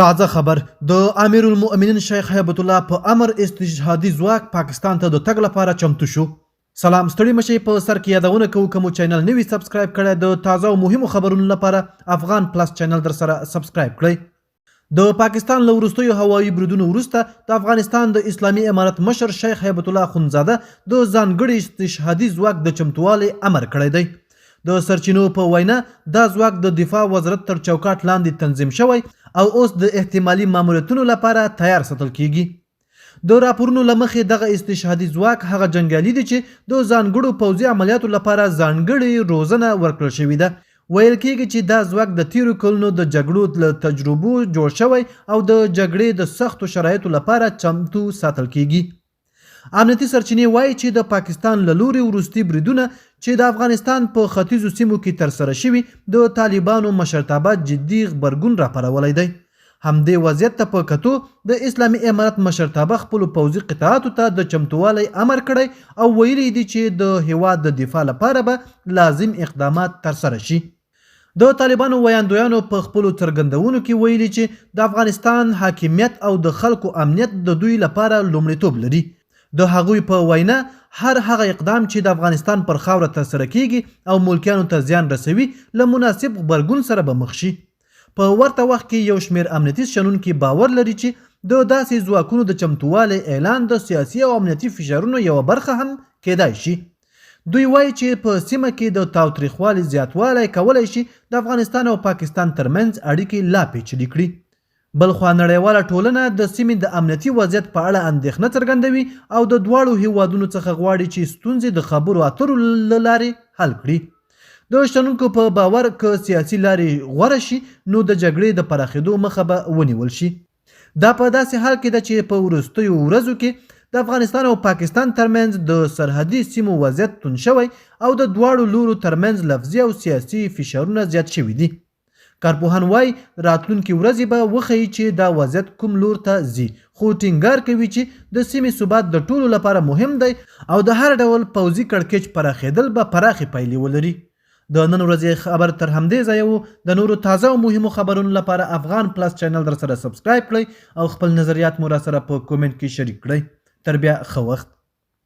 تازه خبر، د امیرالمؤمنین شیخ هیبت الله په امر استشهادي ځواک پاکستان ته د تګ لپاره چمتو شو. سلام، ستړي مشي. په سر کې یادونه کوو، که مو چینل نوی سبسکرایب کړی، د تازه او مهمو خبرونو لپاره افغان پلس چینل در سره سبسکرایب کړئ. د پاکستان له وروستیو هوایي بریدونو وروسته د افغانستان د اسلامي امارت مشر شیخ هیبت الله اخندزاده د ځانګړي استشهادي ځواک د چمتووالي امر کړی دی. د سرچینو په وینا، دا ځواک د دفاع وزارت تر چوکاټ لاندې تنظیم شوی او اوس د احتمالي ماموریتونو لپاره تیار ساتل کیږي. د راپورونو له مخې، دغه استشهادي ځواک هغه جنګیالي دي چې د ځانګړو پوځي عملیاتو لپاره ځانګړې روزنه ورکړل شوې ده. ویل کېږي چې دا ځواک د تېرو کلونو د جګړو له تجربو جوړ شوی او د جګړې د سختو شرایطو لپاره چمتو ساتل کېږي. امنیتي سرچینې وايي چې د پاکستان له لوري وروستي بریدونه چې د افغانستان په ختیځو سیمو کې ترسره شوي، د طالبانو مشرتابه جدي غبرګون راپارولی دی. همدې وضعیت ته په کتو د اسلامي امارت مشرتابه خپلو پوځي قطعاتو ته د چمتووالی امر کړی او ویلي دي چې د هېواد د دفاع لپاره به لازم اقدامات ترسره شي. د طالبانو ویاندویانو په خپلو څرګندونو کې ویلي چې د افغانستان حاکمیت او د خلکو امنیت د دوی لپاره لومړیتوب لري. د هغوی په وینا، هر هغه اقدام چې د افغانستان پر خاوره ترسره کېږي او ملکیانو ته زیان رسوي، له مناسب غبرګون سره به مخ شي. په ورته وخت کې یو شمېر امنیتي شنونکي باور لري چې د داسې ځواکونو د چمتووالي اعلان د سیاسي او امنیتي فشارونو یوه برخه هم کېدای شي. دوی وايي چې په سیمه کې د تاوتریخوالي زیاتوالی کولای شي د افغانستان او پاکستان ترمنځ اړیکې لا پیچلې کړي. بلخوا نړیواله ټولنه د سیمې د امنیتي وضعیت په اړه اندېښنه څرګندوي او د دواړو هېوادونو څخه غواړي چې ستونزې د خبرو اترو له لارې حل کړي. د شنونکو په باور، که سیاسي لارې غوره شي، نو د جګړې د پراخېدو مخه به ونیول شي. دا په داسې حال کې ده چې په وروستیو ورځو کې د افغانستان او پاکستان ترمنځ د سرحدي سیمو وضعیت توند شوی او د دواړو لورو ترمنځ لفظي او سیاسي فشارونه زیات شوي دي. کارپوهان وايي، راتلونکې ورځې به وښيي چې دا وضعیت کوم لور ته ځي، خو ټینګار کوي چې د سیمې ثبات د ټولو لپاره مهم دی او د هر ډول پوځي کړکېچ پراخېدل به پراخې پایلې ولري. د نن ورځې خبر تر همدې ځایه وو. د نورو تازه او مهمو خبرونو لپاره افغان پلس چینل درسره سبسکرایب کړئ او خپل نظریات مو راسره په کومنټ کې شریک کړئ. تر بیا، ښه وخت.